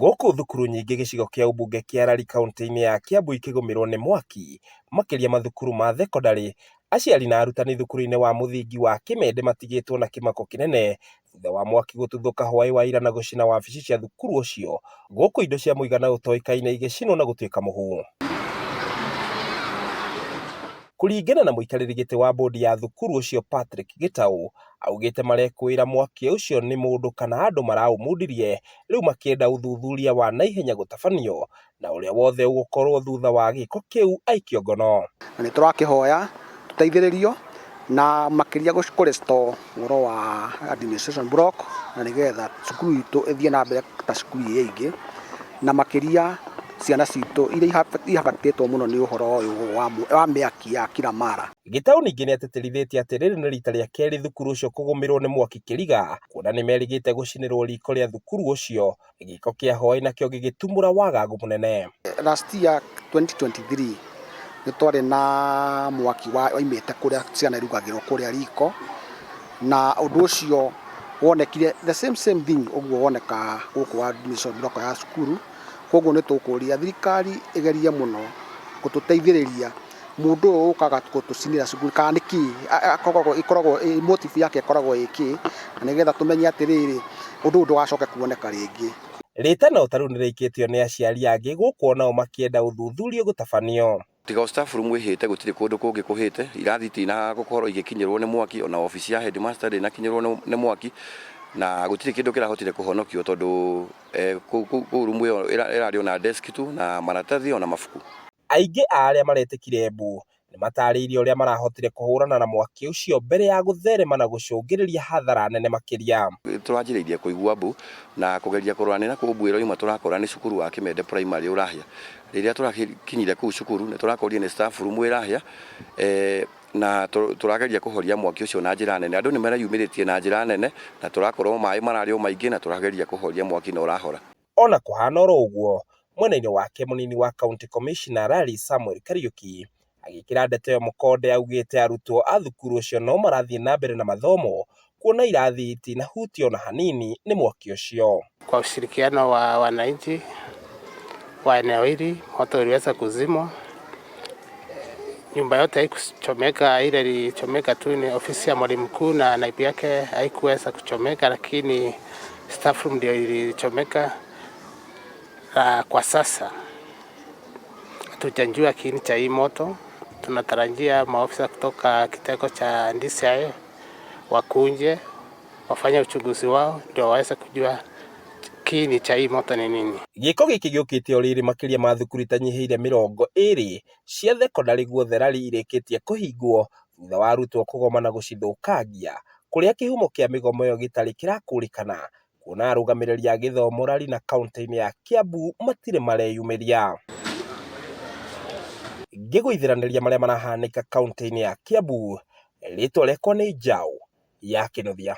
Gũkũ thukuru nyingĩ gĩcigo kĩa ũmbunge kĩa Lari kauntĩ-inĩ ya Kiambu ikĩgũmĩrwo nĩ mwaki, makĩria mathukuru ma thekondarĩ, aciari na arutani thukuru-inĩ wa mũthingi wa Kĩmende matigĩtwo na kĩmako kĩnene thutha wa mwaki gũtuthũka hwaĩ wa ira na gũcina wabici cia thukuru ũcio, gũkũ indo cia mũigana ũtoĩkaine igĩcinwo na gũtuĩka mũhu. Kũringana na mũikarĩri gĩtĩ wa bodi ya thukuru ũcio Patrick Gĩtaũ, augĩte marekũĩra mwaki ũcio nĩ mũndũ kana andũ maraũmundirie rĩu makĩenda ũthuthuria wa naihenya gũtabanio na ũrĩa wothe ũgũkorwo thutha wa gĩko kĩu aikio ngono. Na nĩ tũrakĩhoya tũteithĩrĩrio na makĩria kũ restore ũhoro wa administration block na nĩgetha cukuru itũ ĩthiĩ na mbere ta cukuru iria ingĩ, na makĩria ciana citũ iria i affect ĩtwo mũno nĩ ũhoro ũyũ wa mĩaki ya kila mara. Gĩtaũ ningĩ nĩatĩtĩrithĩtie atĩ rĩrĩ nĩ rita rĩa kerĩ thukuru ũcio kũgũmĩrwo nĩ mwaki kĩriga, kuona nĩmerĩgĩte gũcinĩrwo riko rĩa thukuru ũcio, gĩko kĩa hwaĩ nakĩo gĩgĩtumũra wagagu mũnene. Last year 2023 nĩ twarĩ na mwaki waimĩte kũrĩa ciana irugagĩrwo kũrĩa riko, na ũndũ ũcio wonekire the same same thing ũguo woneka gũkũ administration block ya cukuru. Koguo nĩ tũkũria thirikari ĩgerie mũno gũtũteithĩrĩria mũndũ ũyũ ũkaga gũtũcinĩra cukuru kana nĩkĩ ĩkoragwo motive yake ĩkoragwo ĩ kĩ, na nĩgetha tũmenye atĩrĩrĩ, ũndũ ũyũ ndũgacoke kuoneka rĩngĩ. Rĩtana o ta rĩu nĩrĩikĩtio nĩ aciari angĩ gũkũ onao makĩenda ũthuthuria gũtabanio. Tiga o staff room ĩhĩte gũtirĩ kũndũ kũngĩ kũhĩte, irathi itinagũkorwo igĩkinyĩrwo nĩ mwaki, ona obici ya headmaster ndĩnakinyĩrwo nĩ mwaki, na gũtirĩ kĩndũ kĩrahotire kũhonokio tondũ kũu room ĩyo ĩrarĩ ona desk tu na maratathi ona mabuku. Aingĩ a arĩa maretĩkire mbu nĩmatarĩirie ũrĩa marahotire kũhũrana na mwaki ũcio mbere ya gũtherema na gũcũngĩrĩria hathara nene makĩria. Tũranjĩrĩirie kũigua mbu na kũgeria kũrora nĩ nakũ mbu ĩroima, tũrakora nĩ cukuru wa Kĩmende Primary ũrahĩa. Rĩrĩa tũrakinyire kũu cukuru nĩ tũrakorire nĩ staff room ĩrahĩa, na tũrageria kũhoria mwaki ũcio na njĩra nene. Andũ nĩ mareyumĩrĩtie na njĩra nene na tũrakorwo maĩ mararĩ o maingĩ na tũrageria kũhoria mwaki na ũrahora. Ona kũhana oro ũguo, mwena-inĩ wake mũnini wa county commissioner Lari Samuel Kariuki agĩkĩra ndeto ĩyo mũkonde augĩte arutwo a thukuru ũcio no marathiĩ na mbere na mathomo kuona irathi itinahutio ona hanini nĩ mwaki ũcio. Kwa ushirikiano wa wananchi wa eneo hili moto uliweza kuzimwa. Nyumba yote haikuchomeka, ile ilichomeka tu ni ofisi ya mwalimu mkuu na naibu yake haikuweza kuchomeka, lakini staff room ndio ilichomeka. Na kwa sasa hatujajua kiini cha hii moto. Tunatarajia maofisa kutoka kitengo cha DCI wakuje wafanye uchunguzi wao ndio waweze kujua kiini cha hii moto ni nini. Gĩko gĩkĩ gĩũkĩte o rĩrĩ makĩria ma thukuru itanyihĩire 20 cia thekondarĩ guothe Lari irĩkĩtie kũhingwo thutha wa arutwo kũgoma na gũcithũkangia, kũrĩa kĩhumo kĩa mĩgomo ĩyo gĩtarĩ kĩrakũrĩkana, kuona arũgamĩrĩri a gĩthomo Lari na kauntĩ-inĩ ya Kiambu matirĩ mareyumĩria. Ngĩgũithĩranĩria marĩa marahanĩka kauntĩ-inĩ ya Kiambu, rĩtwa rĩakwa nĩ Njaũ ya Kĩnuthia.